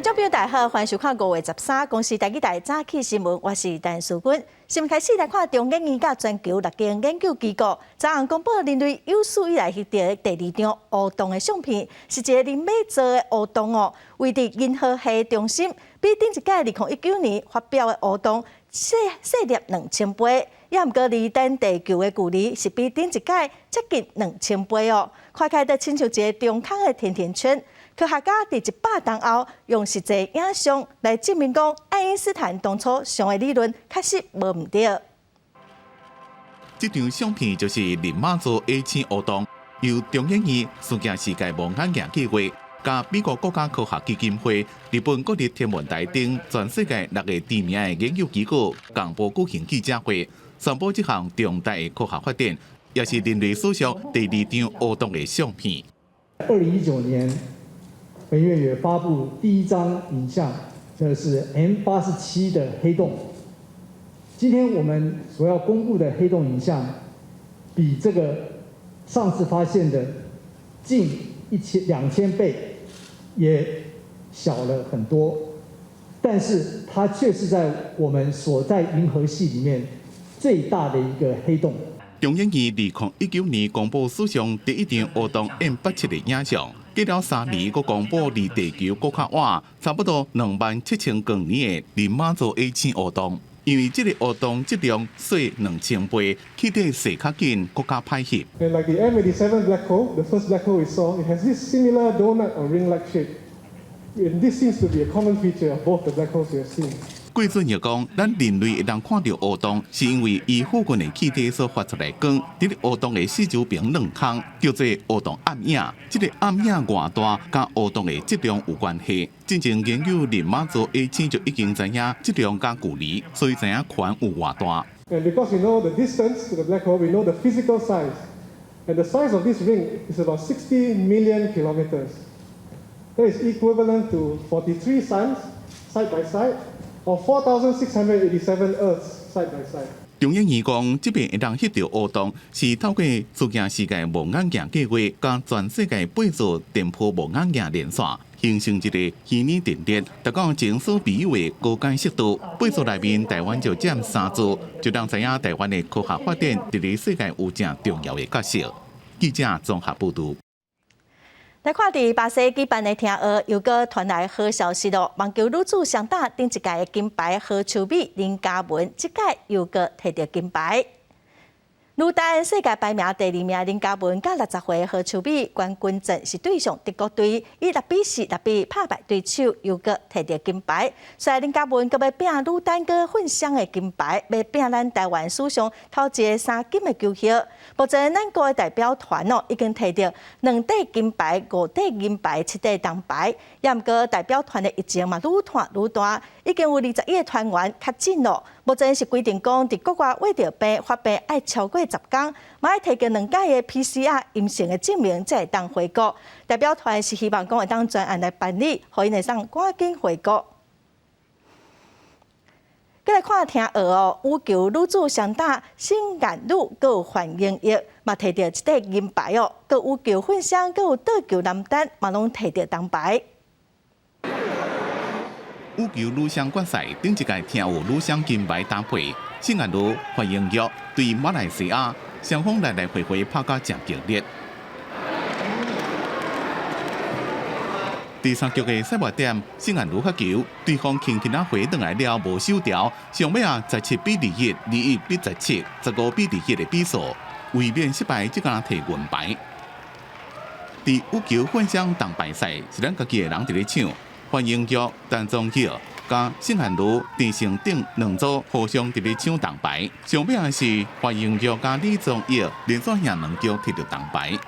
眾朋友大家好，歡迎收看5月13公視台語台早起新聞，我是陳淑君。新聞開始來看中研院佮全球六間研究機構，昨昏公布人類有史以來翕著的第二張黑洞的相片，是一个人馬座的黑洞哦，位佇銀河系中心，比頂一屆2019年發表的黑洞細細粒2000倍，也毋過離咱地球的距離是比頂一屆接近2000倍哦。看起來就親像一个中空的甜甜圈。科學家佇100冬後，用實際影像來證明講，愛因斯坦當初想的理論確實無毋對。這張相片就是人馬座矮星黑洞，由中研院事件世界望遠鏡計劃，佮美國國家科學基金會、日本國立天文台等全世界六个知名的研究機構共報舉行記者會，宣布這項重大的科學發展，也是人類史上第二張黑洞的相片。2019年，本院也發布第一張影像，這是 M87的黑洞。今天我們所要公布的黑洞影像，比這個上次發現的近1000、2000倍，也小了很多，但是它卻是在我們所在銀河系裡面最大的一個黑洞。中研院2019年公布史上第一張黑洞 M87的影像。過了3年，閣公布離地球閣較倚，差不多2萬7千光年的人馬座矮星黑洞。因為這个黑洞質量細2000倍，氣體細較緊，閣較歹翕。 And like the M87 black hole, the first black hole we saw, it has this similar donut or ring-like shape. And this seems to be a common feature of both the black holes we have seen. 郭俊又講，咱人類會當看著黑洞，是因為伊附近的氣體所發出來的光，佇咧黑洞的四周爿兩空，叫做黑洞暗影。這个暗影偌大，佮黑洞的質量有關係。進前研究人馬座矮星就已經知影質量佮距離，所以知影環有偌大。 And because we know the distance to the black hole, we know the physical size. And the size of this ring is about 60 million kilometers. That is equivalent to 43 suns side by side, or 4,687 Earths side by side. 中研院講，這擺會當翕著黑洞，是透過事件世界望遠鏡計劃，佮全世界八座電波望遠鏡連線，形成一个虛擬陣列，達到前所未有的高解析度。八座內面，台灣就佔三座，就讓知影台灣的科學發展佇咧世界有誠重要的角色。記者綜合報導。來看佇巴西舉辦的聽奧，又閣傳來好消息囉！網球女子雙打頂一屆的金牌何秋美林嘉文，這屆又閣提著金牌。女單世界排名第二名林嘉文佮60歲何秋美冠軍戰是對上德國隊，以6比4、6比拍敗對手，又閣提著金牌。所以林嘉文閣欲拼女單閣混雙的金牌，欲拼咱台灣史上頭一个三金的球後。目前咱國的代表團哦，已經提著兩塊金牌、五塊銀牌、七塊銅牌。也毋過代表團的疫情嘛，愈拖愈大，已經有21个團員確診囉。目前是規定講，佇國外穢著病發病愛超過10工，嘛愛提供兩擺的 PCR 陰性的證明，才會當回國。代表團是希望講會當專案來辦理，予𪜶會當趕緊回國。閣來看聽奧哦，羽球女子雙打沈彥汝閣有范盈毓，嘛提著一塊銀牌哦。閣羽球混雙，閣有桌球男單，嘛攏提著銅牌。羽球女雙決賽頂一屆聽奧女雙金牌搭配，沈彥汝、范盈毓對馬來西亞雙方來來回回拍甲誠激烈。第三局的賽末點，沈彥汝發球，對方輕輕仔回轉來了無守牢，上尾啊17比21、21比17、15比21的比數，衛冕失敗，這敢提銀牌。佇羽球混雙銅牌賽，是咱家己的人佇咧搶。范盈毓、陳宗曉、佮沈彥汝、鄭勝鼎兩組互相佇咧搶銅牌，上尾是范盈毓佮李宗燁連續贏兩局提著銅牌。啊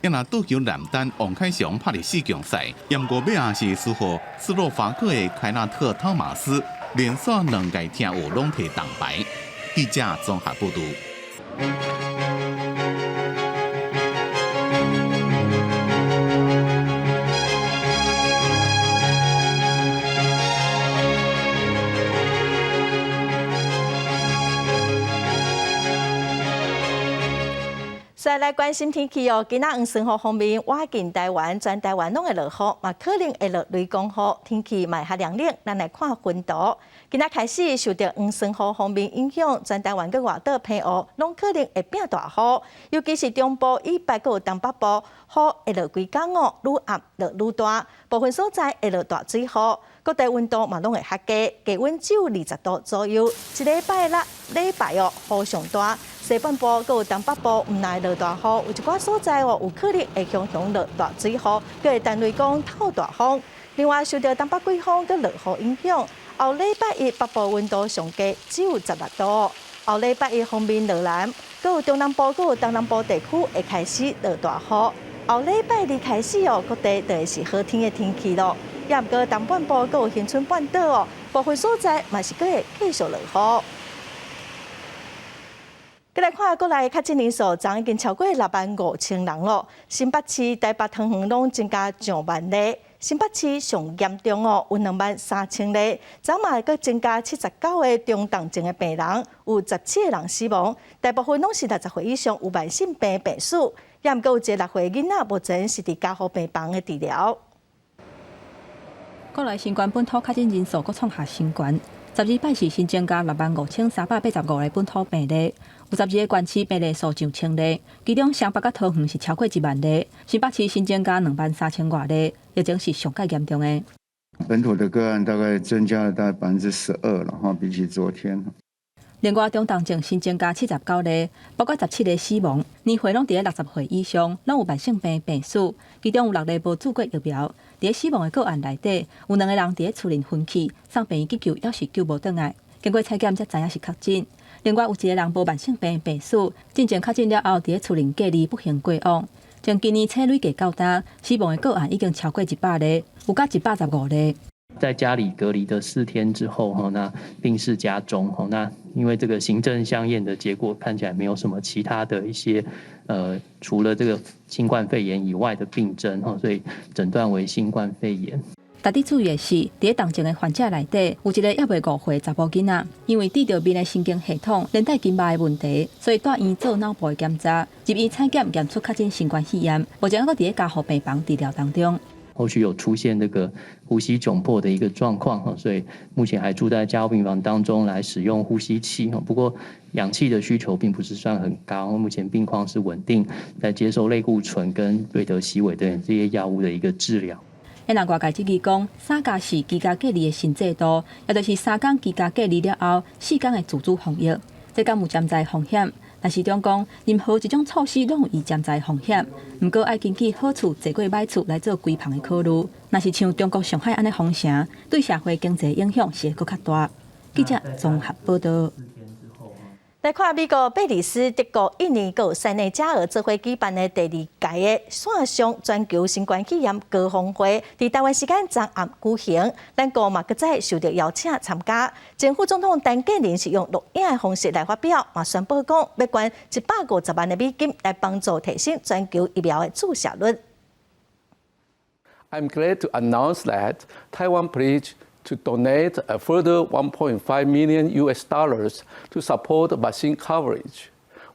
若桌球男單王凱翔拍入四強賽，毋過尾仔是輸予斯洛伐克的凱納特·湯馬斯，連續兩屆聽奧攏提銅牌。記者綜合報導。再來關心天氣哦，今仔黃酸雨方面，倚近台灣，全台灣攏會落雨，嘛可能會落雷公雨，天氣嘛會較涼冷。咱來看雲圖，今仔開始受著黃酸雨鋒面影響，全台灣佮外島澎湖攏可能會變大雨，尤其是中部以北閣有東北部，雨會落規工哦，愈暗落愈大，部分所在會落大水雨。各地溫度嘛攏會較低，低溫只有20度左右。這禮拜六禮拜哦，雨上大，西半部閣有東北部毋但會落大雨，有一寡所在哦有可能會雄雄落大水雨，閣會彈雷公透大風。另外，受著東北季風佮落雨影響，後禮拜一北部溫度上低只有16度。後禮拜一鋒面落南，閣有中南部閣有東南部地區會開始落大雨。後禮拜二開始哦，各地就會是好天的天氣囉。也毋過東半部閣有恆春半島哦，部分所在嘛是閣會繼續落雨。閣來看國內確診人數，昨已經超過6萬5千人囉。新北市、台北、桃園攏增加上萬例，新北市上嚴重哦，有2萬3千例。昨嘛閣增加79個中重症的病人，有17個人死亡，大部分攏是60歲以上有慢性病病史。也毋過有一個6歲囡仔，目前是佇加護病房的治療。國內新冠本土確診人數閣創下新高，12拜四新增加65,385個本土病例，有12個縣市病例數上千例，其中雙北佮桃園是超過1萬例，新北市新增加2萬3千外例，疫情是上蓋嚴重的。本土的個案大概增加了大概12%了哈，比起昨天。另外，中重症新增加79例，包括17個死亡，年歲攏佇咧60歲以上，攏有慢性病病史，其中有六例無注過疫苗。佇咧死亡的個案內底，有兩個人佇咧厝內昏去，送病院急救，猶是救無轉來。經過採檢才知影是確診。另外有一個人無慢性病病史，進前確診了後，佇咧厝內隔離不幸過往。從今年初累計到今，死亡的個案已經超過100例，有甲115例。在家裡隔離的4天之後，哈，那病逝家中，哈，那因為這個行政相驗的結果看起來沒有什麼其他的一些，除了這個新冠肺炎以外的病徵，哈，所以診斷為新冠肺炎。值得注意的是，佇咧重症的患者內底，有一個猶未5歲查埔囡仔，因為得著面的神經系統連帶筋膜的問題，所以蹛院做腦部的檢查，入院採檢驗出確診新冠肺炎，目前猶閣佇咧加護病房治療當中。後續有出現這個呼吸窘迫的一個狀況，哈，所以目前還住在加護病房當中來使用呼吸器，不過氧氣的需求並不是算很高，目前病況是穩定，在接受類固醇跟瑞德西韋等這些藥物的一個治療。予人外界質疑講，3+4居家隔離的新制度，也就是3工居家隔離了後，4工的自主防疫，這敢有潛在風險？但市長講，任何一種措施攏有伊潛在風險，毋過愛根據好處濟過歹處來做規範的考慮。若是像中國上海按呢封城，對社會經濟影響是會閣較大。記者綜合報導。來看美國、貝里斯、德國、印尼、閣有塞內加爾做伙舉辦的第二屆的線上全球新冠肺炎高峰會，佇台灣時間昨暗舉行，咱國嘛閣再受著邀請參加。前副總統陳建仁是用錄影的方式來發表，嘛宣布講欲捐150萬的美金來幫助提升全球疫苗的注射率。 I'm glad to announce that Taiwan pledged to donate a further 1.5 million US dollars to support vaccine coverage.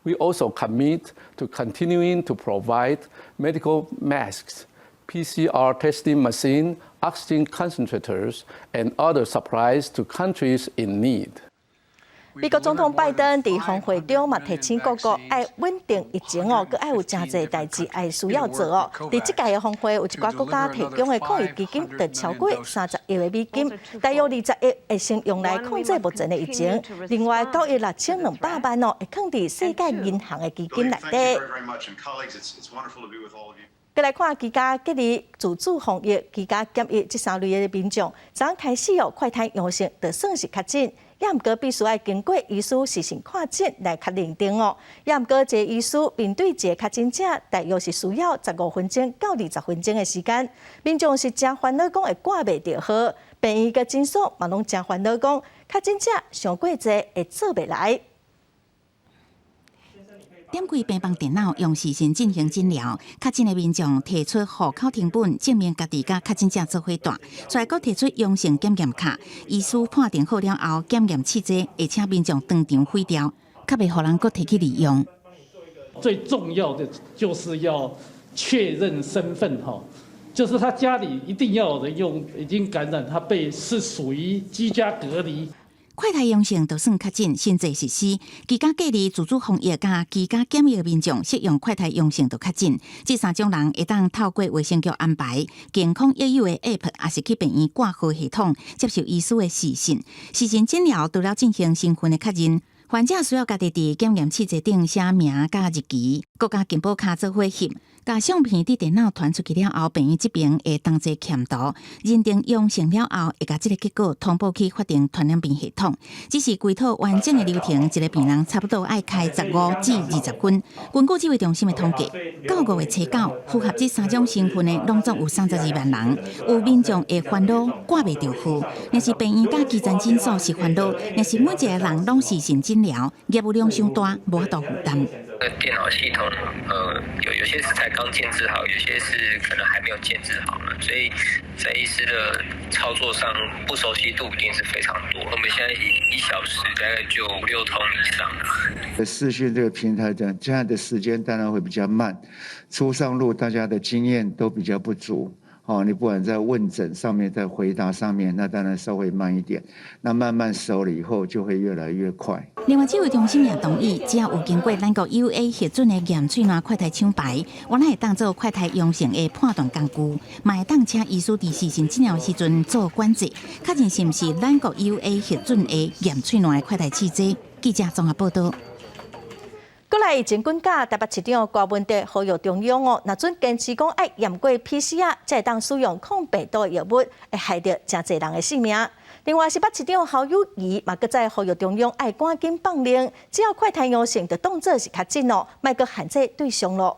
We also commit to continuing to provide medical masks, PCR testing machine, oxygen concentrators, and other supplies to countries in need. 美國總統拜登佇峰會中嘛提醒各國愛穩定疫情哦，閣愛有誠濟代誌愛需要做哦。佇這屆的峰會，有一寡國家提供的抗疫基金就超過30億的美金，大約20億會先用來控制目前的疫情，另外9億6200萬哦會囥佇世界銀行的基金內底。閣來看居家隔離、自主防疫、居家檢疫這三類的民眾，昨開始哦快篩陽性，就算是確診，也毋過必須愛經過醫師視訊看診來確認定哦。也毋過這個醫師面對一個確診者，大約是需要15分鐘到20分鐘的時間。民眾是誠煩惱，講會掛袂著號，病院佮診所嘛攏誠煩惱，講確診者傷過濟會做袂來。點開病房電腦，用視訊進行診療。確診的民眾提出戶口謄本，證明家己佮確診者做伙蹛，再閣提出陽性檢驗卡。醫師判定好了後，檢驗試劑會請民眾當場毀掉，較袂予人閣提去利用。最重要的就是要確認身份哈，就是他家裡一定要有人用已經感染，他被是屬於居家隔離。快篩陽性就算確診，新制實施居家隔離、自主防疫佮居家檢疫的民眾適用快篩陽性就確診。這三種人會當透過衛生局安排健康益友的 App，抑是去病院掛號系統接受醫師的視訊。視訊診療除了進行身份的確認，患者需要家己佇檢驗試劑頂寫名佮日期，閣佮健保卡做伙翕。共相片佇電腦傳出去了後，病院這邊會同齊檢圖認定陽性了後，會共這个結果通報去法定傳染病系統。只是規套完整的流程，一个病人差不多愛開15至20分。根據指揮中心的統計，到5月初9，符合這三種身份的，攏總有32萬人。有民眾會煩惱掛袂著號，若是病院佮基層診所是煩惱，若是每一個人攏視訊診療，業務量傷大，無法度負擔。電腦系統，有些是才剛建置好，有些是可能還沒有建置好嘛，所以在醫師的操作上不熟悉度一定是非常多。我們現在一小時大概就六通以上。視訊這個平台的這樣的時間當然會比較慢，初上路大家的經驗都比較不足。哦，你不管在問診上面，在回答上面，那當然稍微慢一點。那慢慢熟了以後，就會越來越快。另外，指揮中心也同意，只要有經過咱國 EUA 核准的驗喙瀾快篩廠牌，原來會當做快篩陽性的判斷工具，嘛會當請醫師佇視訊診療時陣做管制，確認是毋是咱國 EUA 核准的驗喙瀾的快篩試劑。記者綜合報道。閣來前幾工台北市長柯文哲呼籲中央哦，若準堅持講愛驗過 PCR，才會當使用抗病毒藥物，會害著誠濟人的性命。另外，新北市長侯友宜嘛，閣再呼籲中央愛趕緊放令，只要快篩陽性，就當做是確診哦，莫閣限制對象囉。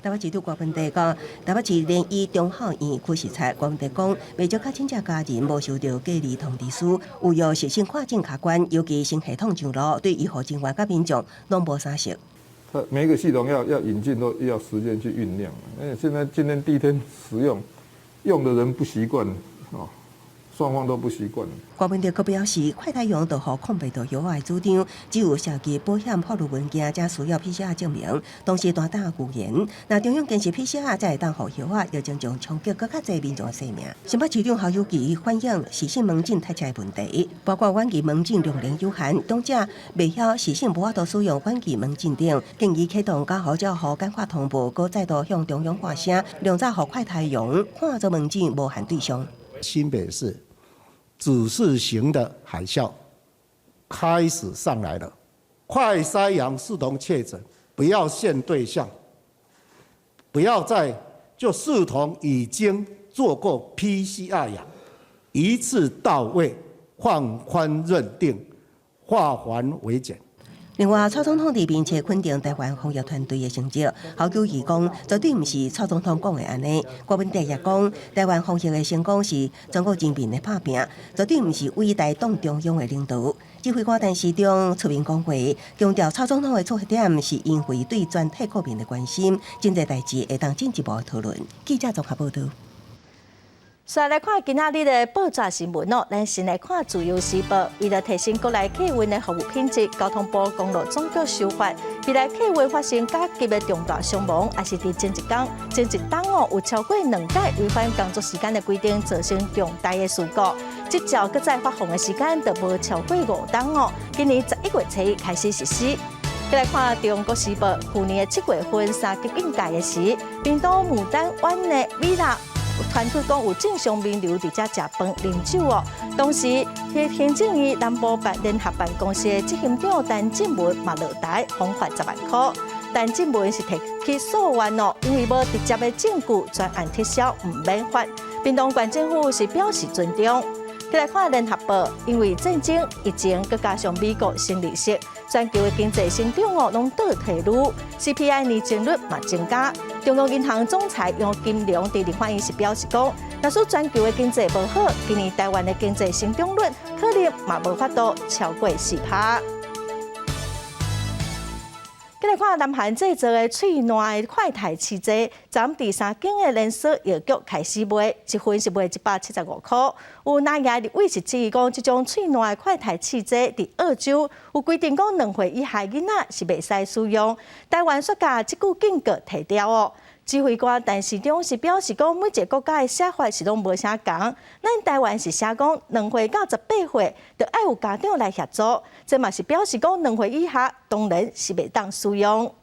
台北市長柯文哲講，台北市聯醫中孝院區視察，柯文哲講，袂少確診者家人無收著隔離通知書，有要實行跨境卡關，尤其新系統上路，對醫護人員佮民眾攏無相熟。它每一個系統要引進都要時間去醞釀，因為現在今天第一天使用，用的人不習慣哦。雙方都不習慣。柯文哲閣表示，快篩陽就予抗病毒藥的主張，只有涉及保險法律文件，才需要 PCR 證明。同時大膽預言，若中央堅持 PCR 才會當予藥仔，疫情將衝擊閣較濟民眾的性命。新北市長侯友宜反映視訊門診塞車的問題，包括遠距門診量能有限，長者袂曉視訊無法度使用遠距門診等，建議啟動加護照戶簡化通報，閣再度向中央發聲，量早予快篩陽看做門診無限對象。新北市指示型的海嘯開始上來了，快篩陽視同確診，不要限對象，不要再就視同已經做過 PCR 陽，一次到位，放寬認定，化繁為簡。另外，蔡總統佇面冊肯定台灣防疫團隊的成績，侯友宜講絕對毋是蔡總統講的按呢。郭文哲也講，台灣防疫的成功是全國人民的拍拚，絕對毋是偉大黨中央的領導。指揮官陳時中出面講話，強調蔡總統的出發點是因為對全體國民的關心，真濟代誌會當進一步討論。記者綜合報道。再來看今仔日的報紙新聞哦，咱先來看《自由時報》，為了提升國內客運的服務品質，交通部公路總局修法，未來客運發生加急的重大傷亡，抑是佇前一工、前一冬哦，有超過兩擺違反工作時間的規定，造成重大的事故。執照閣再發放的時間就無超過5冬哦。今年11月初一開始實施。閣來看《中國時報》，去年的7月份三級警戒的時，屏東牡丹灣的米拉。傳出講有正常民流佇遮食飯啉酒哦。當時，行政院南部辦聯合辦公室的執行長陳進文嘛落台，罰款10萬塊。陳進文是提起訴願哦，因為無直接的證據，全案撤銷毋免罰。屏東縣政府是表示尊重。閣來看聯合報，因為戰爭、疫情，閣加上美國升利息，全球的經濟成長哦，攏倒退嚕，CPI 年增率嘛增加。中央銀行總裁楊金龍佇立法院是表示講，若使全球的經濟無好，今年台灣的經濟成長率可能嘛無法度超過4趴。再來看南韓製造的喙瀾的快篩試劑，昨昏佇三間的連鎖藥局開始賣，一份是賣175箍。有藍營立委是質疑講，這種喙瀾的快篩試劑佇澳洲有規定講2歲以下囡仔是袂使使用，台灣煞共這句警告提掉哦。指揮官陳時中是表示講，每一个國家的寫法是攏無啥仝，咱台灣是寫講2歲到18歲，就愛有家長來協助，這嘛是表示講2歲以下當然是袂當使用。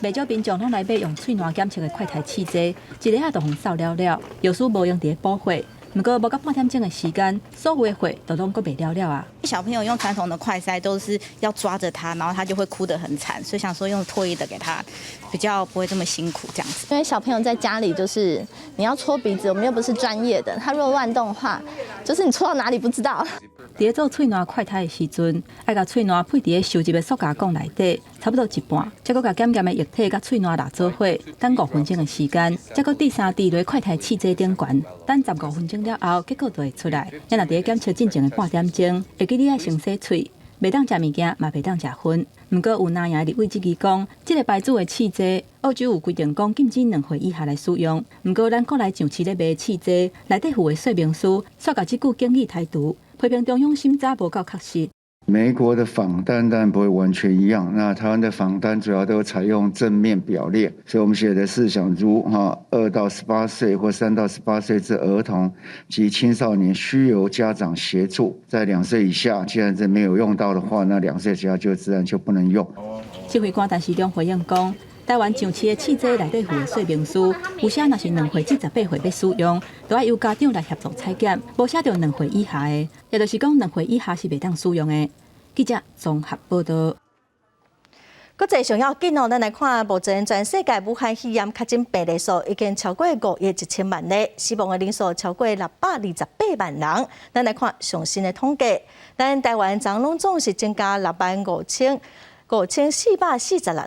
袂少民眾攏來買用喙瀾檢測的快篩試劑，一下仔就予掃了了，藥師無閒佇咧補貨。毋過無到半點鐘的時間，所有的貨都攏閣賣了了啊！小朋友用傳統的快篩都是要抓着他，然後他就會哭得很慘，所以想說用唾液的給他，比較不會這麼辛苦這樣子。因為小朋友在家裡就是你要戳鼻子，我們又不是專業的，他如果亂動的話，就是你戳到哪裡不知道。佇咧做喙瀾快篩的時陣，愛共喙瀾配佇咧收集的塑膠管內底，差不多一半，才閣共檢驗的液體佮喙瀾抐做伙，等5分鐘的時間，才閣滴三滴落快篩試劑頂懸，等15分鐘了後，結果就會出來。咱若佇咧檢測進前的半點鐘，會記你愛先洗喙，袂當食物件，嘛袂當食薰。毋過有藍營立委質疑講，這个牌子的試劑，澳洲有規定講禁止2歲以下來使用。毋過咱國內上市咧賣試劑，內底附的說明書，煞共這句警語剔除，批評中央審查無夠確實。美國的仿單當然不會完全一樣，那台灣的仿單主要都採用正面表列，所以我們寫的是想如哈2到18歲或3到18歲之兒童及青少年需由家長協助，在2歲以下，既然這沒有用到的話，那2歲以下就自然就不能用。指揮官陳時中回應講，台灣上市的試劑內底附的說明書，有寫若是2歲至18歲欲使用，就愛由家長來協助採檢，無寫著兩歲以下的，也就是講兩歲以下是袂當使用的。記者綜合報道。國際上要緊哦，咱來看目前全世界武漢肺炎確診病例數已經超過5億1千萬例，死亡的人數超過628萬人。咱來看上新的統計，咱台灣昨攏總是增加6萬5446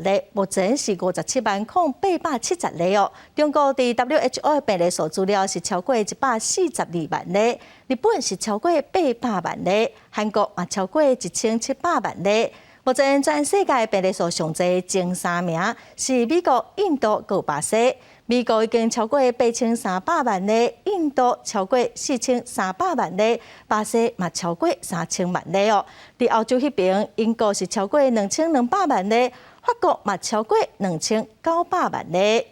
例，目前是57萬零870例哦。中國佇 WHO 病例數資料是超過142萬例，日本是超過800萬例，韓國嘛超過1700萬例。目前全世界病例數上濟前三名是美國、印度、閣巴西。美國已經超過8300萬例，印度超過4300萬例，巴西嘛超過3000萬例哦。佇歐洲彼邊，英國是超過2200萬例，法國嘛超過2900萬例。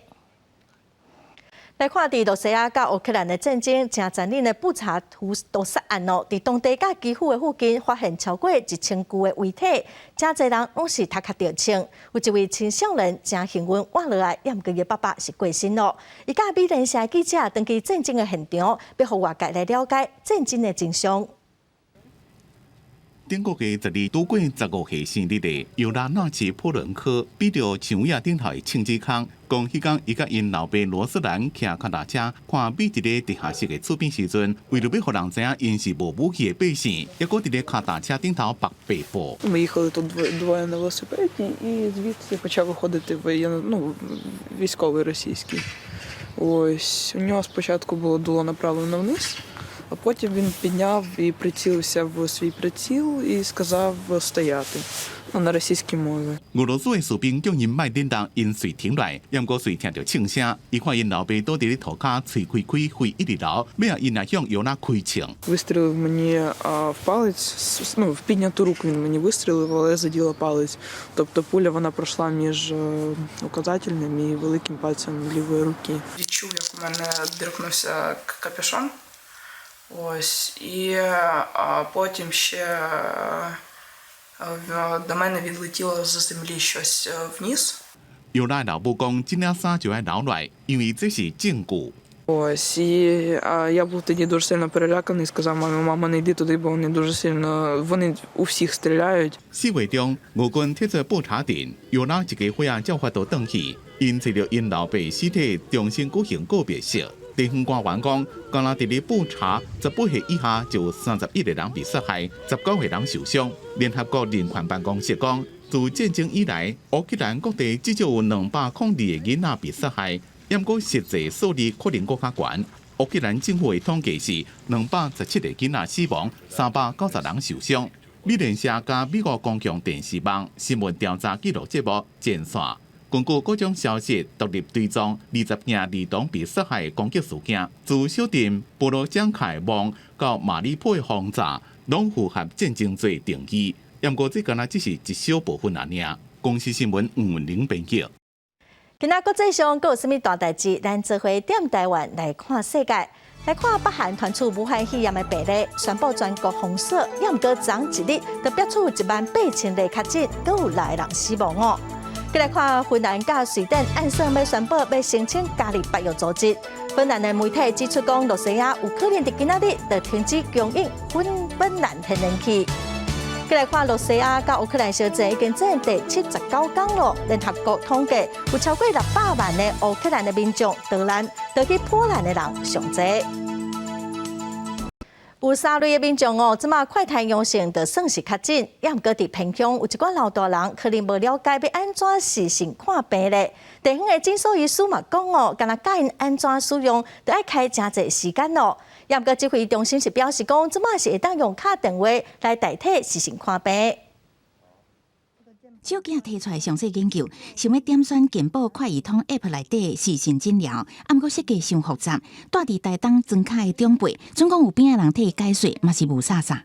來看佇露西亞佮烏克蘭的戰爭，誠殘忍的布查屠殺案哦，佇當地佮基輔的附近發現超過1000具的遺體，誠濟人攏是頭殼著槍。有一位青少年誠幸運活落來，毋過伊爸爸是過身咯。伊佮美聯社記者轉去戰爭的現場，欲予外界來了解戰爭的真相。頂個月12拄過15歲生日的尤拉納奇普倫科，比著牆圍仔頂頭的槍支空，講彼工伊佮𪜶老爸羅斯蘭騎跤踏車看美一个地下室的厝邊時陣，為著欲予人知影𪜶是無武器的百姓，猶閣佇咧跤踏車頂頭縛白布。 Ми їхали тут двоє на велосипеді, і звідси почав виходити ну, військовий російський. Ось у нього спочатку було дуло направлено вниз, а потім він підняв і прицілився в свій приціл і сказав стояти, ну, на російській мові. 俄羅斯的士兵叫𪜶莫振動，𪜶遂停落來，毋過隨聽著槍聲，伊看𪜶老爸倒佇咧塗跤，喙開開，肺一直流，尾仔𪜶也向尤拉開槍。 Вистрілив мені в палець, ну, в підняту руку він мені вистрілив, але заділа палець. Тобто пуля вона пройшла між указательным і великим пальцем лівої руки. Відчув, як у мене диркнувся капюшон. Ось, і потім ще до мене відлетіло з землі щось вниз. 尤拉老母講，這領衫就愛留落來，因為這是證據。 Ось, і я був тоді дуже сильно переляканий, сказав мамі: "Мама, не йди туди, бо вони дуже сильно, вони у всіх стріляють". 4月中，俄軍提出布查鎮，尤拉一家伙仔才有法度轉去，𪜶揣著𪜶老爸屍體，重新舉行告別式。地方官員講，敢若佇咧布查，18歲以下就有31個人被殺害，19個人受傷。聯合國人權辦公室講，自戰爭以來，烏克蘭各地至少有202個囡仔被殺害，毋過實際數字可能閣較懸。烏克蘭政府的統計是217個囡仔死亡，390人受傷。美聯社佮美國公共電視網新聞調查記錄節目前線，根據各種消息，獨立追蹤20件兒童被殺害攻擊事件，自小鎮波羅江凱望到馬里波的轟炸，攏符合戰爭罪定義。毋過這敢若只是一小部分爾。公視新聞吳文玲編輯。今仔國際上閣有啥物大代誌？咱做伙踮台灣來看世界，來看北韓傳出武漢肺炎的病例，宣布全國封鎖，猶毋過昨一日就逼出18,000例確診，閣有六个人死亡哦。閣來看芬蘭佮瑞典按算欲宣布欲申請加入北約組織。芬蘭的媒體指出講，露西亞有可能佇今仔日就停止供應芬蘭天然氣。閣來看露西亞佮烏克蘭相戰已經進行第79天囉。聯合國統計有超過600萬的烏克蘭的民眾逃難，逃去波蘭的人上濟。有三類的民眾哦，這馬快篩陽性就算是確診，猶毋過佇偏鄉有一寡老大人可能無了解欲按怎視訊看病咧。地方的診所醫師嘛講哦，干焦教𪜶按怎使用，著愛開誠濟時間咯。猶毋過指揮中心是表示講，這馬是會當用敲電話來代替視訊看病。手機提出來詳細研究，想欲點選健保快易通 App 內底視訊診療，毋過設計傷複雜。蹛佇台東莊跤的長輩，準講有邊仔人替伊解說，嘛是霧煞煞。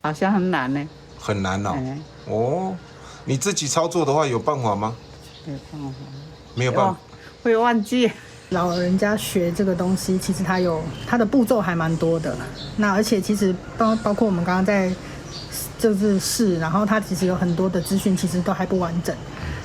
好像很難呢。很難哦。哦，你自己操作的話有辦法嗎？沒有辦法。沒有辦法。會忘記。老人家學這個東西，其實他有他的步驟還蠻多的。那而且其實包括我們剛剛在就是試，然後他其實有很多的資訊，其實都還不完整，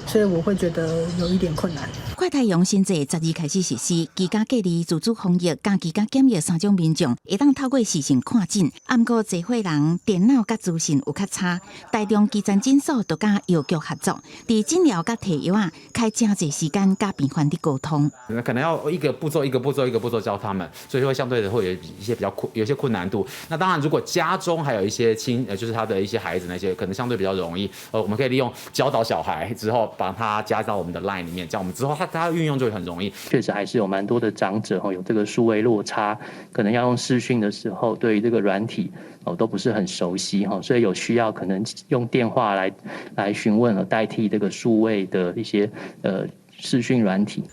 所以我會覺得有一點困難。快篩陽性制12開始實施，居家隔離、自主防疫佮居家檢疫三種民眾會當透過視訊看診。毋過濟歲人電腦佮資訊有較差，台中基層診所就佮藥局合作，佇診療佮提藥仔，開誠濟時間佮病患佇溝通。那可能要一個步驟一個步驟一個步驟教他們，所以會相對的會有一些比較困，有些困難度。那當然，如果家中還有一些親，就是他的一些孩子那些，可能相對比較容易。我們可以利用教導小孩之後，把他加到我們的 LINE 裡面，這樣我們之後他運用就會很容易。確實還是有蠻多的長者有這個數位落差，可能要用視訊的時候，對於這個軟體哦都不是很熟悉哈，所以有需要可能用電話來詢問，代替這個數位的一些視訊軟體。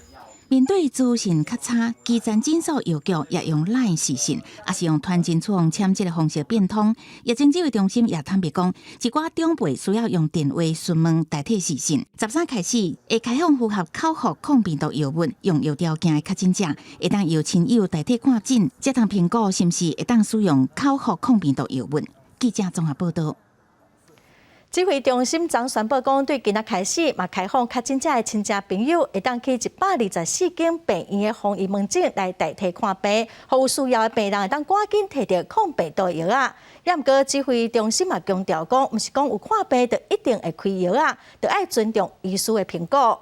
面對資訊較差，基層診所藥局也用 LINE 視訊，抑是用傳真處方簽這个方式變通。疫情指揮中心也坦白講，一寡長輩需要用電話詢問代替視訊。13開始會開放符合口服抗病毒藥物用藥條件的確診者，會當由親友代替看診，才通評估是毋是會當使用口服抗病毒藥物。記者綜合報道。指揮中心昨宣布講，對今仔開始嘛開放確診者的親戚朋友，會當去124間病院的防疫門診來代替看病，予有需要的病人會當趕緊提著抗病毒藥仔。猶毋過指揮中心嘛強調講，毋是講有看病就一定會開藥仔，著愛尊重醫師的評估。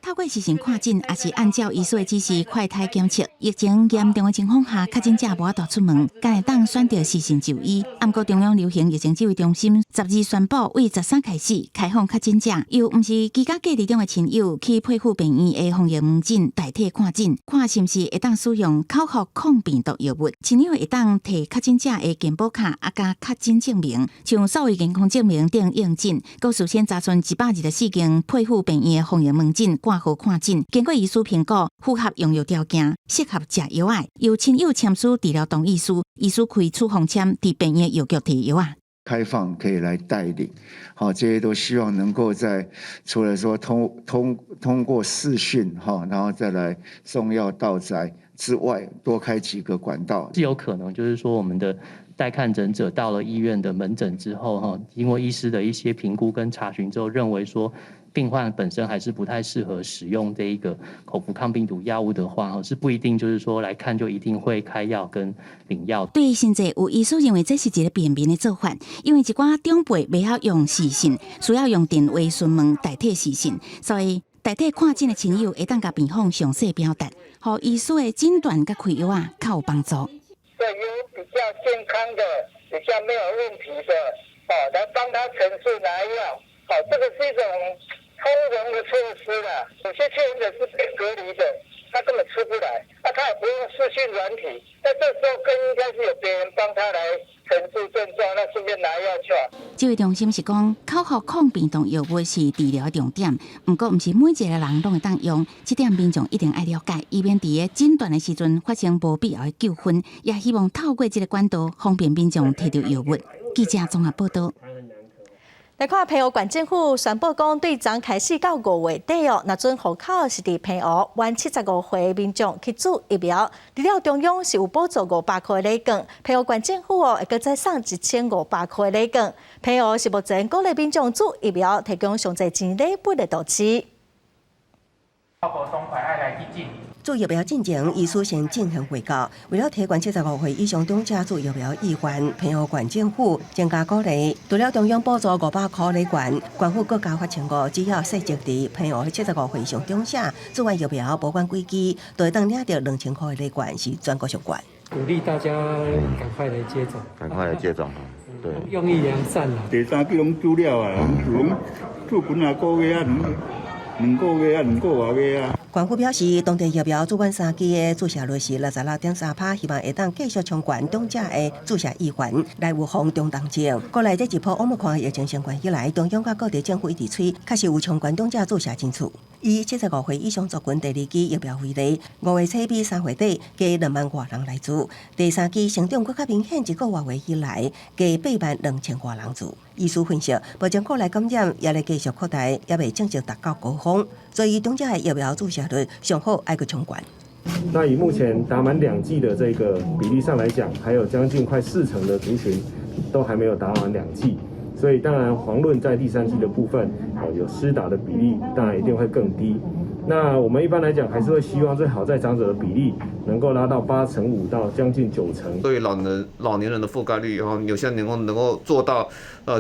透過視訊看診，抑是按照醫師的指示快篩檢測。疫情嚴重的情況下，確診者無法度出門，敢會當選擇視訊就醫。毋過中央流行疫情指揮中心十二宣布，對13開始開放確診者，由毋是居家隔離中的親友去配合病院的防疫門診代替看診，看是毋是會當使用口服抗病毒藥物。親友會當提確診者的健保卡，啊佮確診證明，像數位健康證明等應診。閣事先查詢124間配合病院的防疫門診掛號看診，經過醫師評估，符合用藥條件，適合食藥仔，由親友簽署治療同意書，醫師開處方簽，佇病院藥局提藥仔。開放可以來代領，好，這些都希望能夠在除了說通過視訊哈，然後再來送藥到宅之外，多開幾個管道。是有可能，就是說我們的待看診者到了醫院的門診之後，哈，經過醫師的一些評估跟查詢之後，認為說，病患本身還是不太適合使用這一個口服抗病毒藥物的話，是不一定就是說來看就一定會開藥跟領藥。對，甚至有醫師認為這是一個便民的做法，因為一寡長輩袂曉用視訊，需要用電話詢問代替視訊，所以代替看診的親友會當共病房詳細表達，予醫師的診斷佮開藥仔較有幫助。對，有比較健康的、比較沒有問題的，哦，來幫他陳述拿藥，好，這個是一種通融的措施啦，有些確診者是被隔離的，他根本出不來，那他也不用視訊軟體，那這時候更應該是有別人幫他來陳述症狀，那順指揮中心是講，口服抗病毒藥物是治療的重點，毋過毋是每一个人攏會當用，這點民眾一定愛了解，以免佇咧診斷的時陣發生無必要的糾紛。也希望透過這个管道，方便民眾提著藥物。記者綜合報道。來看澎湖縣政府宣布講，對昨開始到五月底哦，若准戶口是佇澎湖滿75歲民眾去注疫苗，除了中央是有補助500箍的禮券，澎湖縣政府哦會閣再送1500箍的禮券。澎湖是目前鼓勵民眾注疫苗，提供上濟錢禮物的都市。注疫苗進前，醫師先進行衛教。為了提懸75歲以上長者注疫苗意願，澎湖縣政府增加鼓勵。除了中央補助500箍禮券，縣府閣加發千五，只要設籍佇澎湖75歲以上長者注完疫苗，無管幾劑，都會當領著2000箍的禮券，是全國上懸。鼓勵大家趕快來接種，趕快來接種，對，用意良善啦。第三劑攏注了啊，攏注幾仔個月啊，2個月啊，2個外月啊。縣府表示，當地疫苗注滿三劑的注射率是66.3%，希望會當繼續衝懸長者的注射意願，來預防中重症。過來這一波 Omicron 疫情升懸以來，中央佮各地政府一直催，確實有衝懸長者注射爭取。以75歲以上族群第二劑疫苗為例，5月初比3月底加2萬外人來注，第三劑成長閣較明顯，一個外月以來加8萬2千外人注。醫師分析，目前國內感染也咧繼續擴大，猶未正式達到高峰，所以長者的疫苗注射率上好愛閣衝懸。那以目前打滿兩劑的這個比例上來講，還有將近快4成的族群都還沒有打滿兩劑，所以當然遑論在第三劑的部分，哦有施打的比例當然一定會更低。那我們一般來講，還是會希望最好在長者的比例能夠拉到8.5%到將近9成。對老年人的覆蓋率，然後有些能夠做到，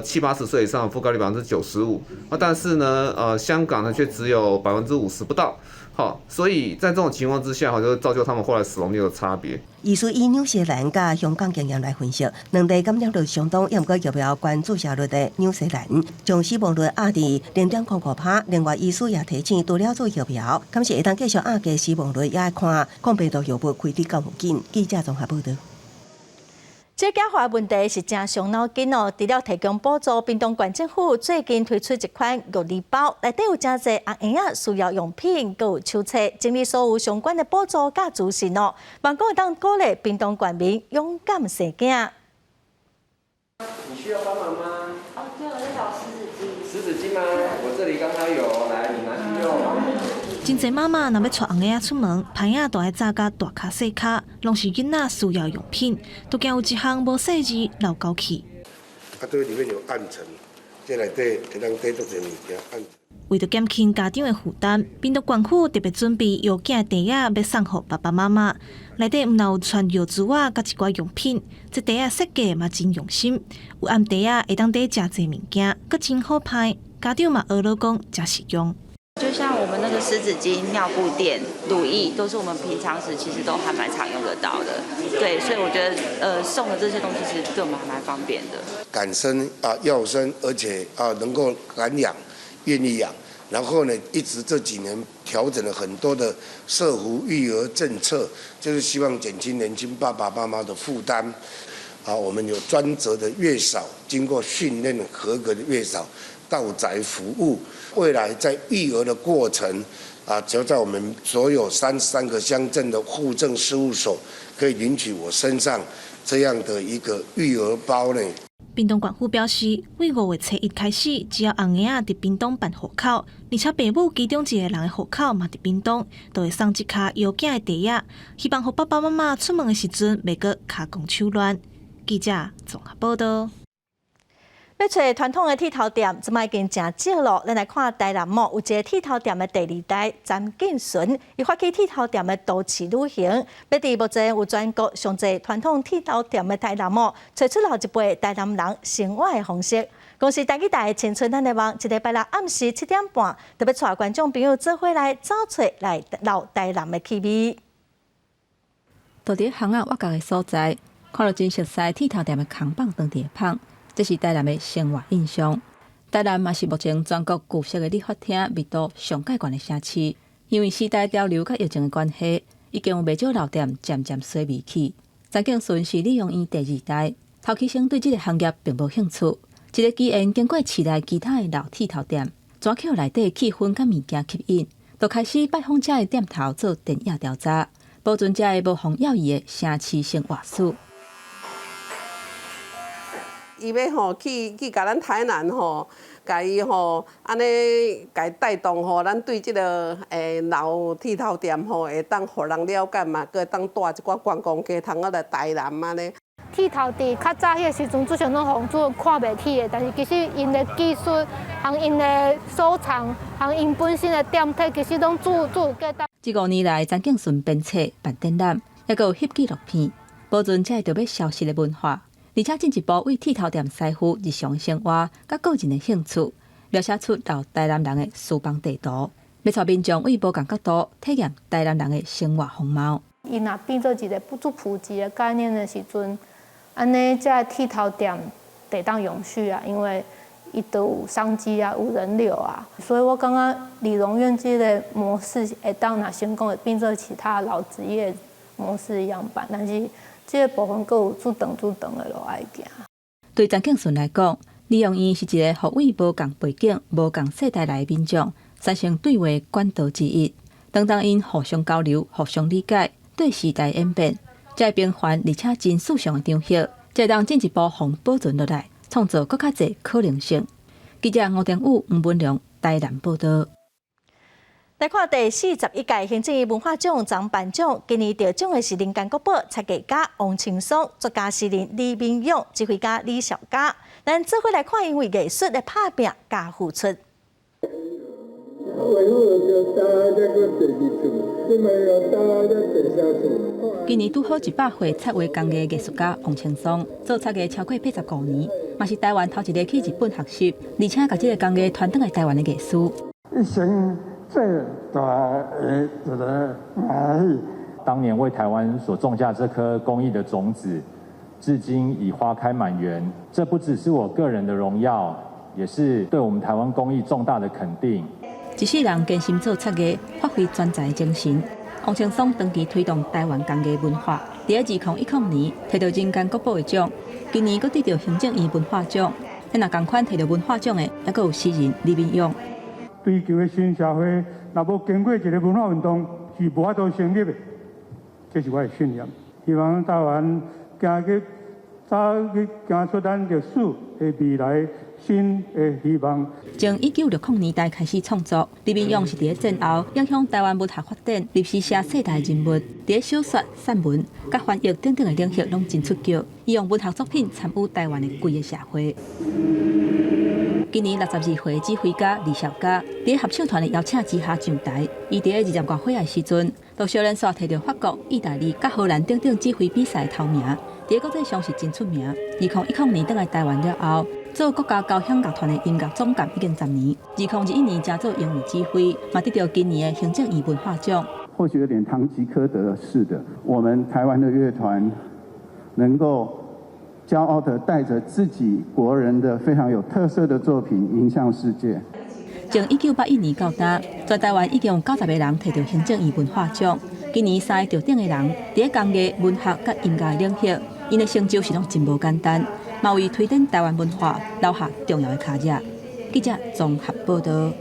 七八十歲以上覆蓋率95%，啊，但是呢，香港呢卻只有50%不到，好，所以在這種情況之下，就造就他們後來死亡率的差別。醫師以紐西蘭佮香港經驗來分析，兩地感染率相當，猶毋過疫苗懸注射率的紐西蘭，將死亡率壓佇0.05%。另外，醫師也提醒，除了注疫苗，敢是會當繼續壓低死亡率，也愛看抗病毒藥物開得夠緊。記者綜合報道。這假話問題是誠傷腦筋哦。除了提供補助，屏東縣政府最近推出一款育兒包，內底有誠濟嬰兒需要用品，閣有手冊，整理所有相關的補助佮資訊哦。望講會當鼓勵屏東縣民勇敢生囝。你需要幫忙嗎？哦，對，我在找濕紙巾。濕紙巾嗎？我這裡剛好有，來，你拿去用。真濟媽媽若欲帶嬰仔出門，袋仔都愛紮甲大跤細跤，攏是囡仔需要用品，都驚有一項無細膩漏交去。啊，對，裡面有按層，這內底會當帶足濟物件按。為著減輕家長的負擔，屏東縣府特別準備藥囝袋仔，欲送予爸爸媽媽。內底毋但有穿尿苴仔，佮一寡用品，這袋仔設計嘛真用心，有暗袋仔會當帶誠濟物件，閣真好歹，家長嘛學了講誠實用。就像我們那個濕紙巾、尿布墊、乳液，都是我們平常時其實都還蠻常用得到的。對，所以我覺得，送的這些東西其實對我們還蠻方便的。敢生啊，要生，而且啊能夠敢養，願意養。然後呢，一直這幾年調整了很多的社福育兒政策，就是希望減輕年輕爸爸媽媽的負擔。啊，我們有專責的月嫂，經過訓練合格的月嫂到宅服務。未來在育兒的過程，啊，只要在我們所有33個鄉鎮的戶政事務所，可以領取我身上這樣的一個育兒包呢。屏東縣府表示，對5月初1開始，只要翁嬰仔佇屏東辦戶口，而且爸母其中一个人的戶口嘛佇屏東，就會送這跤藥囝的袋仔，希望予爸爸媽媽出門的時陣袂閣跤狂手亂。記者綜合報道。欲揣傳統的剃頭店，這擺已經誠少咯。咱來看台南哦，有一个剃頭店的第二代詹建純，伊發起剃頭店的都市旅行，欲佇目前有全國上濟傳統剃頭店的台南哦，揣出老一輩台南人生活的方式。公視台語台的青春咱的夢，這禮拜六暗時7點半，特別帶觀眾朋友做伙來走揣來老台南的氣味。佇佇巷仔挖角的所在，看著真熟似剃頭店的扛棒當佇咧麭。這是台南的生活印象。台南嘛是目前全國舊式的理髮廳密度上蓋懸的城市，因為時代潮流佮疫情的關係，已經有袂少老店漸漸衰微去。詹敬順是理容院第二代，頭起先對這个行業並無興趣，一个機緣經過市內其他的老鐵頭店，紙盒內底氣氛佮物件吸引，就開始拜訪遮的店頭做田野調查，保存遮个無予人藥去的城市生活史。伊欲吼去去共咱台南吼，共伊吼按呢共伊帶動吼，咱對這个老鐵頭店吼會當予人了解嘛，閣會當帶一寡觀光客通仔來台南按呢。鐵頭佇較早彼个時陣，做啥攏予人看袂起的，但是其實𪜶的技術、和𪜶的收藏、和𪜶本身的店體，其實攏足足有價值。這五年來，陳景順編冊辦展覽，抑閣有翕紀錄片，保存這个著欲消失的文化，而且進一步為鐵頭店師傅日常生活佮個人的興趣，描寫出老台南人的書房地圖，欲帶民眾為無仝角度體驗台南人的生活風貌。伊若變做一個不足普及的概念的時陣，按呢，遮的鐵頭店會當永續啊，因為伊都有商機啊，有人流啊，所以我感覺理容院這个模式會當若成功，會變做其他老職業模式樣板，但是這个部分閣有足長足長的路愛行。對陳景順來講，理容院是一个予為無仝背景、無仝世代來的民眾產生對話管道之一。當當𪜶互相交流、互相理解，對時代演變，才會平凡而且真時尚的場合，才會當進一步予保存落來，創造閣較濟可能性。記者吳定宇、吳文良台南報導。來看第41屆行政院文化獎總頒獎，今年得獎的是人間國寶漆藝家王青松、作家詩人李敏勇、指揮家李小嘉。咱做伙來看，𪜶為藝術的拍拚佮付出。今年拄好100歲，漆畫工藝藝術家王青松做漆藝超過85年，嘛是台灣頭一个去日本學習，而且共這个工藝傳轉來台灣的藝師。一生最大的一个歡喜。當年為台灣所種下這顆工藝的種子，至今已花開滿園。這不只是我個人的榮耀，也是對我們台灣工藝重大的肯定。一世人堅心做漆藝，發揮專才精神。王青松長期推動台灣工藝文化，佇2010年提到人間國寶的獎，今年閣得著行政院文化獎。那仝款提著文化獎的，猶閣有詩人李敏勇。追求的新社會，若無經過一個文化運動，是無法度成立的。這是我的信念。希望台灣行去早日行出咱歷史的未來新的希望。從1960年代開始創作，李敏勇是佇咧戰後影響台灣文學發展、歷史寫世代人物，佇咧小說、散文、佮翻譯等等的領域攏真出色。伊用文學作品參與台灣的規个社會。今年62歲指揮家李小嘉，佇咧合唱團的邀請之下上台。伊佇咧20外歲的時陣，就相連紲提著法國、意大利、佮荷蘭等等指揮比賽頭名，佇咧國際上是真出名。2010年轉來台灣了後，做國家交響樂團的音樂總監已經10年。2021年加做榮譽指揮，嘛得著今年的行政院文化獎。或許有點堂吉訶德式的，我們台灣的樂團能夠驕傲地帶著自己國人的非常有特色的作品迎向世界。從1981年到今，全台灣已經有90個人提著行政院文化獎。今年三个得獎的人，佇咧工藝、文學佮音樂領域，𪜶的成就是攏真無簡單，嘛為推展台灣文化留下重要的跤跡。記者綜合報導。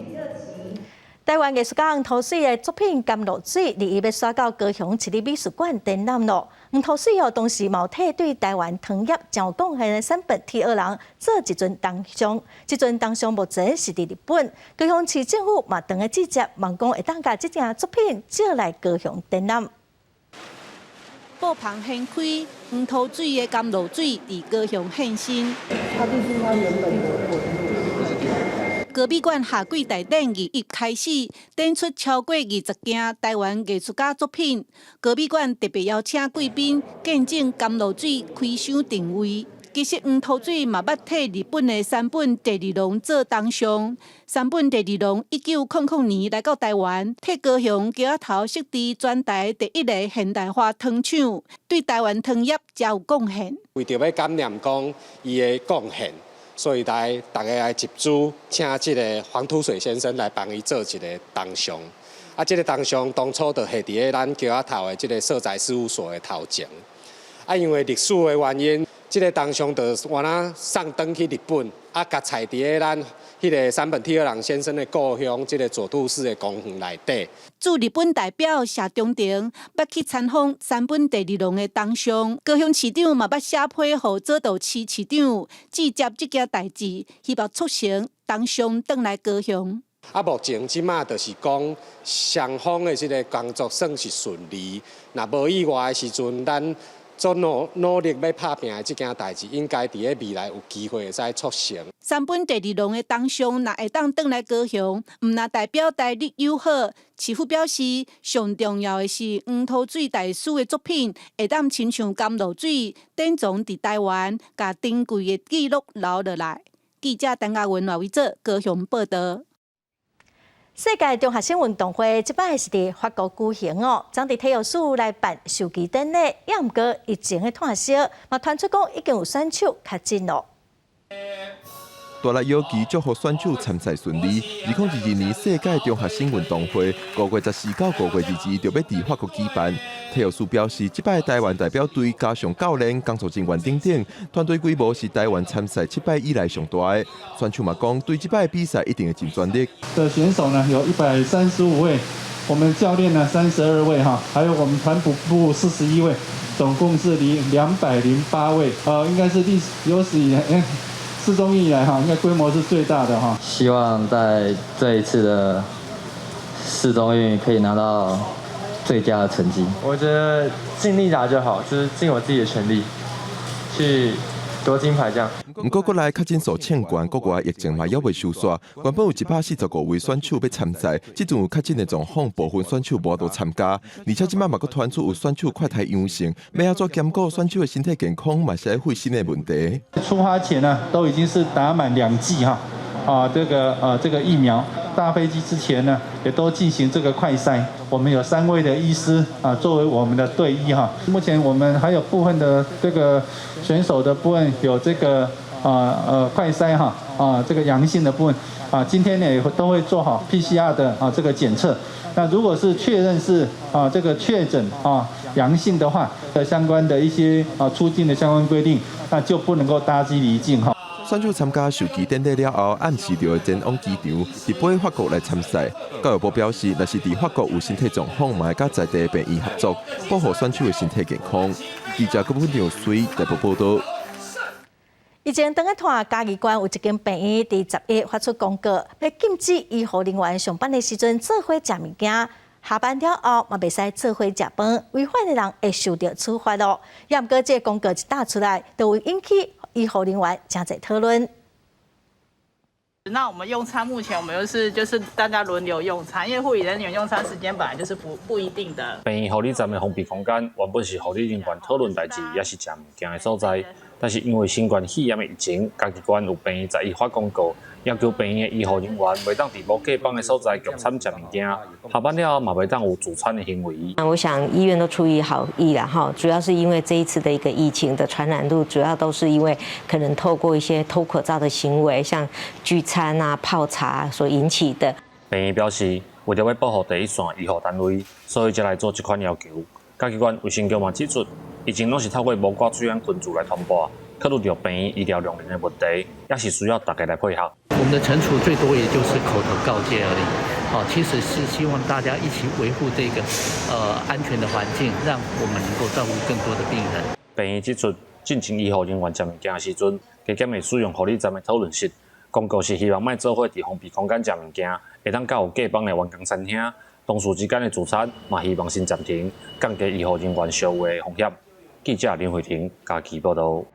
台灣藝術家黃塗水的作品《甘露水》，二一欲徙到高雄市立美術館展覽囉。黃塗水哦，當時嘛有替對台灣糖業真有貢獻的山本鐵二郎做一尊銅像，這尊銅像目前是佇日本。高雄市政府嘛，當個記者望講會當共這件作品借來高雄展覽。布棚掀開，黃塗水的甘露水佇高雄現身。它就是它原本的高美館夏季大展21開始，展出超過20件台灣藝術家作品。高美館特別邀請貴賓見證甘露水開箱定位。其實黃塗水嘛捌替日本的山本第二郎做銅像。山本第二郎1900年來到台灣，替高雄橋仔頭設置全台第一个現代化糖廠，對台灣糖業誠有貢獻。為著欲感念講伊的貢獻，所以來逐家來集資，請這个黃土水先生來幫伊做一个銅像。啊，這个銅像當初就設佇咧咱橋仔頭的這个社宅事務所的頭前。啊，因為歷史的原因，這个銅像就敢若送轉去日本，啊，共採佇咧咱彼个山本悌二郎先生的故鄉，這个佐渡市的公園內底。駐日本代表謝長廷捌去參訪山本第二郎的銅像，高雄市長嘛捌寫批予佐渡市市長，接這件代誌，希望促成銅像轉來高雄。啊，目前這馬就是講雙方的這个工作算是順利，若無意外的時陣，咱做努努力欲拍拚的這件代誌，應該佇咧未來有機會會使促成。山本第二郎的銅像若會當轉來高雄，毋但代表台日友好，市府表示，上重要的是黃土水大師的作品會當親像甘露水，典藏佇台灣，共珍貴的記錄留落來。記者陳嘉文、賴偉哲高雄報導。世界中學生運動會這擺是佇法國舉行哦，將佇體育署來辦授旗典禮，也毋過疫情的拖燒，嘛傳出講已經有選手確診囉。帶來搖旗祝福選手參賽順利。2022年世界中學生運動會5月14到5月22就欲佇法國舉辦。體育署表示，這擺台灣代表隊加上教練、工作人員等等，團隊規模是台灣參賽七擺以來上大的。選手嘛講，對這擺比賽一定會盡全力。的選手呢有135位，我們教練呢32位哈，還有我們團輔部41位，總共是208位，應該是歷史有史以來。世中運以來哈，應該規模是最大的哈。希望在這一次的世中運可以拿到最佳的成績。我覺得盡力打就好，就是盡我自己的全力去奪金牌這樣。毋過國內確診數衝懸，國外疫情嘛猶未收煞。原本有145位選手欲參賽，這陣有確診的狀況，部分選手無法度參加。而且這擺嘛閣傳出有選手快篩陽性，欲按怎兼顧選手的身體健康，嘛是愛費心的問題。出發前呢，都已經是打滿兩劑哈，啊，這個疫苗。搭飛機之前呢，也都進行這個快篩。我們有三位的醫師啊，作為我們的隊醫哈。目前我們還有部分的這個選手的部分有這個快篩哈啊這個陽性的部分啊，今天呢也都會做好 PCR 的啊這個檢測。那如果是確認是啊這個確診啊陽性的話，的相關的一些啊出境的相關規定，那就不能夠搭機離境哈。選手參加授旗典禮了後，暗時就會前往機場，佇飛法國來參賽。教育部表示，若是佇法國有身體狀況，嘛會佮在地病院合作，保護選手的身體健康。記者郭本良隨台北報導。以前當個拖嘉義縣有一間病院，佇11發出公告，欲禁止醫護人員上班的時陣做伙食物件，下班了後嘛袂使做伙食飯，違反的人會受著處罰囉。也毋過這个公告一打出來，就會引起醫護人員誠濟討論。那我們用餐，目前我們就是大家輪流用餐，因為護理人員用餐時間本來就是不一定的。病院護理站的封閉空間原本是護理人員討論代誌，抑是食物件的所在，但是因為新冠肺炎的疫情，嘉義縣有病院11發公告，要求病院的醫護人員袂當佇無隔板的所在共餐食物件，下班了後嘛袂當有聚餐的行為。那我想醫院都出於好意啦，哈，主要是因為這一次的一個疫情的傳染度，主要都是因為可能透過一些脫口罩的行為，像聚餐啊、泡茶所引起的。病院表示，為著欲保護第一線醫護單位，所以才來做這款要求。嘉義縣衛生局嘛指出，疫情攏是透過無掛喙罨群聚來傳播，考慮著病院醫療量能的問題，也是需要大家來配合。我們的懲處最多也就是口頭告誡而已，哦，其實是希望大家一起維護這個安全的環境，讓我們能夠照顧更多的病人。病院指出，進前醫護人員食物件的時陣，加減會使用護理站的討論室。公告是希望莫做伙佇封閉空間食物件，會當佮有隔板的員工餐廳，同事之間的聚餐嘛，希望先暫停，降低醫護人員相會的風險。記者林慧婷嘉義報導。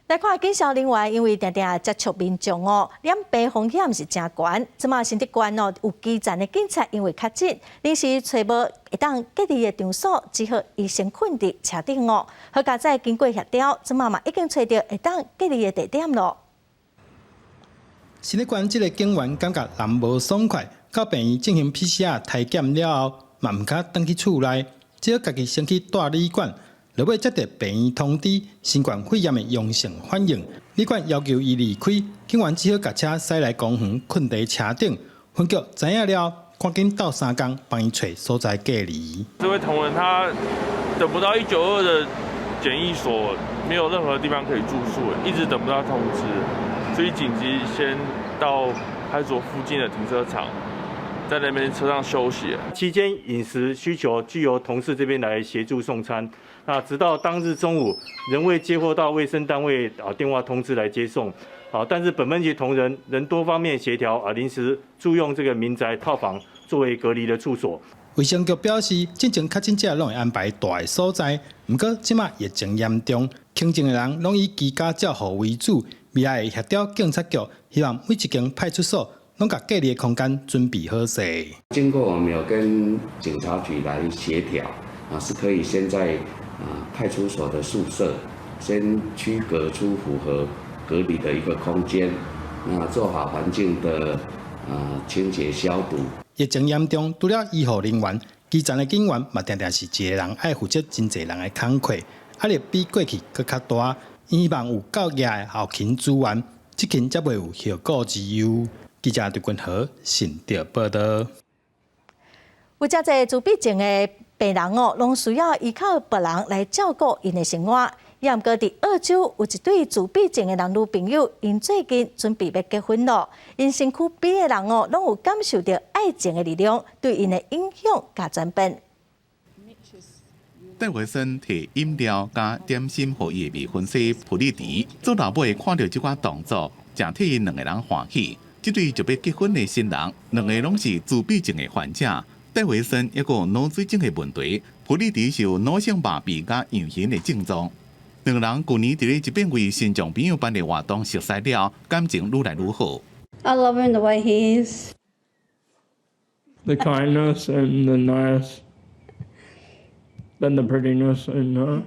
來看警消人員，因為定定接觸民眾哦，染病風險是誠懸。這馬新竹縣哦，有基層的警察因為確診，臨時揣無會當隔離的場所，只好伊先睏佇車頂哦。好佳哉經過協調，這馬嘛已經揣著會當隔離的地點囉。新竹縣這个警員感覺人無爽快，到病院進行 PCR 篩檢了後，嘛毋敢轉去厝內，只好家己先去蹛旅館。落尾接著病院通知新冠肺炎的陽性反應，旅館要求伊離開，警員只好共車駛來公園睏佇車頂。分局知影了後，趕緊鬥相共幫伊揣所在隔離。這位同仁他等不到192的檢疫所沒有任何地方可以住宿，一直等不到通知，所以緊急先到派出所附近的停車場，在那邊車上休息。期間飲食需求俱由同事這邊來協助送餐。那直到當日中午，仍未接獲到衛生單位啊電話通知來接送。啊，但是本分局同仁仍多方面協調啊，臨時租用這個民宅套房作為隔離的處所。衛生局表示，進前確診者攏會安排蹛的所在，毋過這馬疫情嚴重，輕症的人攏以居家照護為主。未來會協調警察局，希望每一間派出所攏共隔離的空間準備好勢。經過我們有跟警察局來協調，啊，是可以先在啊派出所的宿舍先區隔出符合隔離的一個空間，那做好環境的啊清潔消毒。疫情嚴重，除了醫護人員，基層的警員嘛，定定是一個人愛負責真濟人的工課，壓力比過去閣較大。希望有夠額的後勤資源，這勤才袂有後顧之憂。記者劉君豪新竹報導。有誠濟自閉症的病人哦，攏需要依靠別人來照顧𪜶的生活。也毋過佇澳洲有一對自閉症的男女朋友，𪜶最近準備欲結婚囉。𪜶身軀邊的人哦，攏有感受著愛情的力量，對𪜶的影響佮轉變。戴維森提飲料佮點心予伊的未婚妻普利迪，做老母的看著這寡動作，誠替𪜶兩个人歡喜。這對就欲結婚的新人，兩个攏是自閉症的患者。戴維森猶閣有腦水腫的問題，普利迪是有腦性麻痹佮樣型的症狀。兩个人舊年佇咧一擺為身障朋友辦的活動熟似了，感情愈來愈好。 I love him the way he is. The kindness and the nice, and the prettiness and her.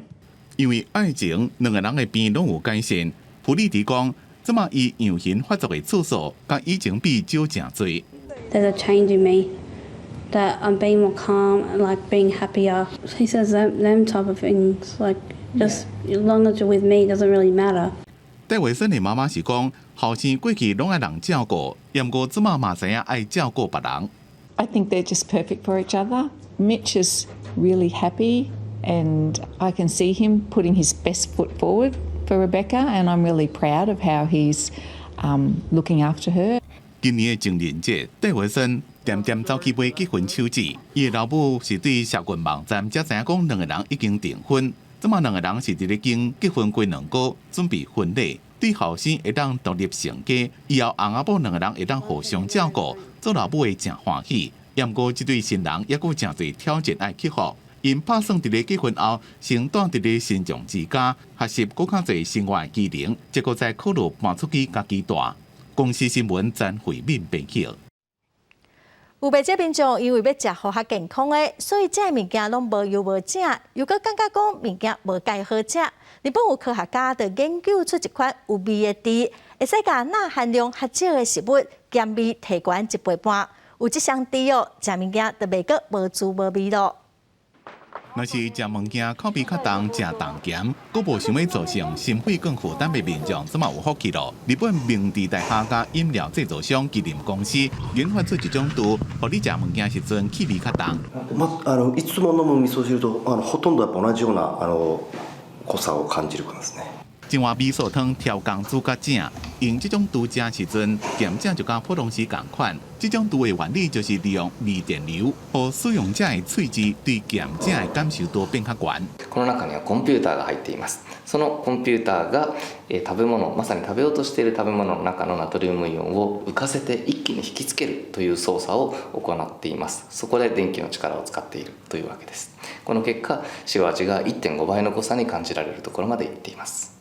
因為愛情，兩个人的病攏有改善。普利迪講，這馬伊樣型發作的次數，佮以前比少誠濟。 There's a change in me that I'm being more calm and like being happier. He says them type of things, like just as long as you're with me, it doesn't really matter. 戴維森的媽媽是講，後生過去攏愛人照顧，毋過這馬嘛知影愛照顧別人。 I think they're just perfect for each other. Mitch is really happy, and I can see him putting his best foot forward for Rebecca, and I'm really proud of how he's looking after her. 今年的情人節，戴維森恬恬走去買結婚手指，伊的老母是對社群網站才知影講兩个人已經訂婚。這馬兩个人是佇咧經結婚幾兩個月，準備婚禮。對後生會當獨立成家，以後翁仔某兩个人會當互相照顧，做老母的誠歡喜。毋過這對新人猶閣有誠濟挑戰愛克服。𪜶拍算佇咧結婚後，先蹛佇咧身障之家學習閣較濟生活技能，才閣再考慮搬出去家己蹛。公視新聞曾慧敏編輯。有袂少民眾因為欲食予較健康的，所以這个物件攏無油無正，又閣感覺講物件無蓋好食。日本有科學家就研究出一款有味的豬，會使共鈉含量較少的食物鹹味提懸一倍半。有這雙豬哦，食物件就袂閣無滋無味囉。若是食物件口味較重、食重鹹，閣無想欲造成心血管負擔的民眾，這馬有福氣囉。日本明治大學佮飲料製造商麒麟公司研發出一種豬，予你食物件時陣氣味較重。ま、あのいつも飲む味噌汁とあのほとんどやっぱ同じようなあの濃さを感じる感じですね。一碗味噌湯調工煮佮正，用這種豬食時陣，鹹正就佮普通時仝款。這種豬的原理就是利用微電流，予使用者的喙舌對鹹正的感受度變較懸。この中にはコンピューターが入っています。そのコンピューターが食べ物、まさに食べようとしている食べ物の中のナトリウムイオンを浮かせて一気に引きつけるという操作を行っています。そこで電気の力を使っているというわけです。この結果、塩味が1.5倍の濃さに感じられるところまでいっています。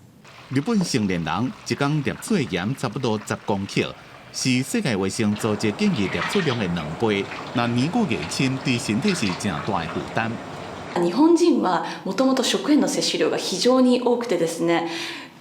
日本成年人一工攝取的鹽差不多10公克，是世界衛生組織建議攝取量的2倍。若年過越深，對身體是誠大的負擔。日本人はもともと食塩の摂取量が非常に多くてですね、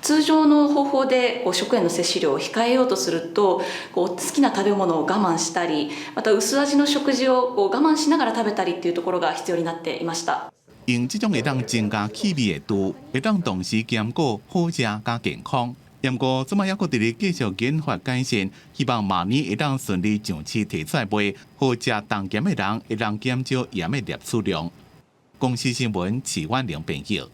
通常の方法でこう食塩の摂取量を控えようとすると、こう好きな食べ物を我慢したり、また薄味の食事をこう我慢しながら食べたりっていうところが必要になっていました。用這種會當增加氣味的豬，會當同時兼顧好食佮健康。毋過，這馬猶閣佇咧繼續研發改善，希望明年會當順利上市提出來賣，予食重鹹的人會當減少鹽的攝取量。公視新聞，徐婉玲編譯。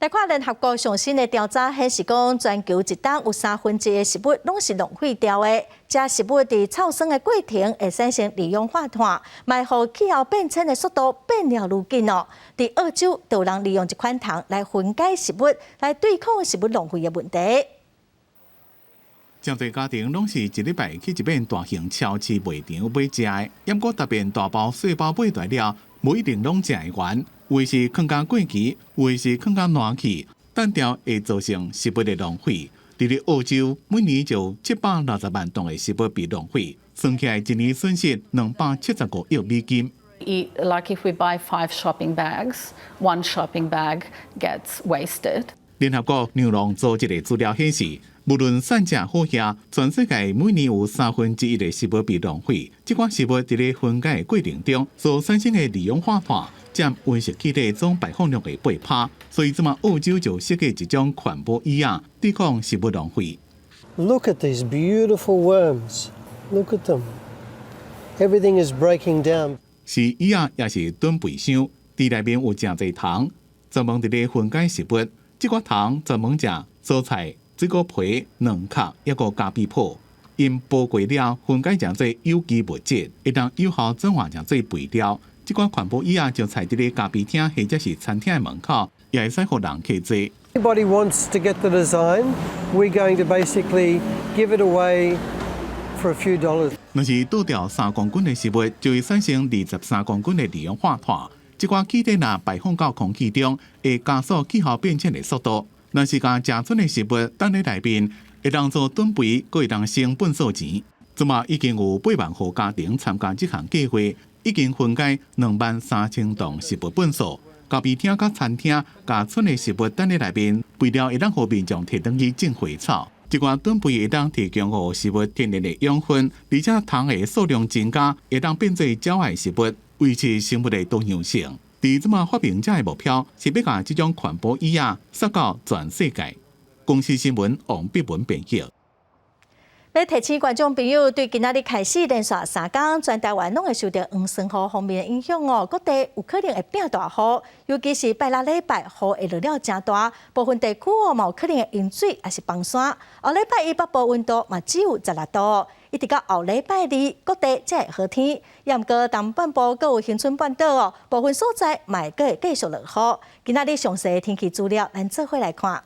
來看聯合國上新的調查顯示，講全球一冬有三分之一的食物攏是浪費掉的。這食物佇臭酸的過程會產生二氧化碳，嘛予氣候變遷的速度變了愈緊哦。佇澳洲，就有人利用這款蟲來分解食物，來對抗食物浪費的問題。誠濟家庭攏是一禮拜去一擺大型超市賣場買食的，毋過特別大包細包買大了，無一定攏食會完。有的是囥甲過期，有的是囥甲爛去，單調會造成食物的浪費。佇咧澳洲，每年就760萬噸的食物被浪費，算起來一年損失275億美金。 Eat like if we buy five shopping bags, one shopping bag gets wasted. 聯合國糧農組織的資料顯示，無論善食好額，全世界每年有三分之一的食物被浪費。這款食物佇咧分解的過程中所產生的二氧化碳，佔溫室氣體總排放量的8%。所以，這馬澳洲就設計一種環保椅仔，對抗食物浪費。 Look at these beautiful worms. Look at them. Everything is breaking down. 是椅仔，抑是囤肥箱，佇內面有誠濟蟲，專門佇咧分解食物。這寡蟲專門食蔬菜、水果皮、卵殼，抑閣咖啡泡。𪜶剝過了，分解成做有機物質，會當有效轉化成做肥料。這款環保椅仔就設佇咧咖啡廳或者是餐廳的門口，也會使予人客坐。 Anybody wants to get the design, we're going to basically give it away for a few dollars. 若是倒掉3公斤的食物，就會產生23公斤的二氧化碳。這寡氣體若排放到空氣中，會加速氣候變遷的速度。若是共食剩的食物囥佇內面，會當做囤肥，閣會當省糞掃錢。這馬已經有8萬戶家庭參加這項計劃，已經分解23,000噸食物糞掃。咖啡廳佮餐廳共剩的食物囥佇內面，肥料會當予民眾提轉去種花草。這寡囤肥會當提供予食物天然的養分，而且蟲的數量增加，會當變做鳥愛食物，維持生物的多樣性。佇這馬發明者的目標是欲共這種環保椅仔撒到全世界。公視新聞王碧文編譯。欲提醒觀眾朋友，對今仔日開始連續3工，全台灣攏會受著黃酸雨方面的影響哦。各地有可能會變大雨，尤其是拜六禮拜雨會落了誠大，部分地區哦嘛有可能會淹水，抑是崩山。後禮拜一北部溫度嘛只有16度，一直到後禮拜二各地才會好天。也毋過東半部閣有恆春半島哦，部分所在嘛會閣會繼續落雨。今仔日詳細的天氣資料，咱做伙來看。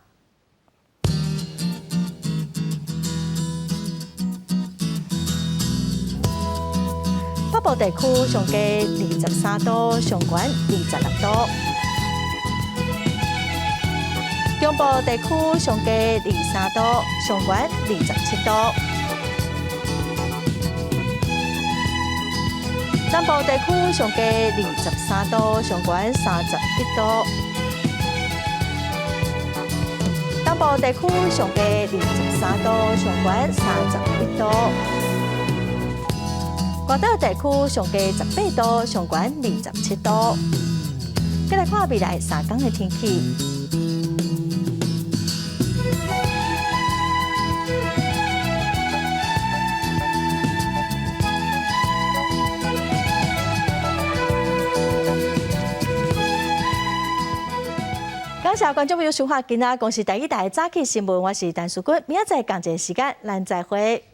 北部地區上低23度，上懸26度；中部地區上低23度，上懸27度；南部地區上低23度，上懸31度；東部地區上低23度，上懸31度。外島地區上低18度，上懸27度。再來看未來3工的天氣。感謝觀眾朋友收看今仔公視第一台早起新聞，我是陳淑君，明仔載仝一个時間，咱再會。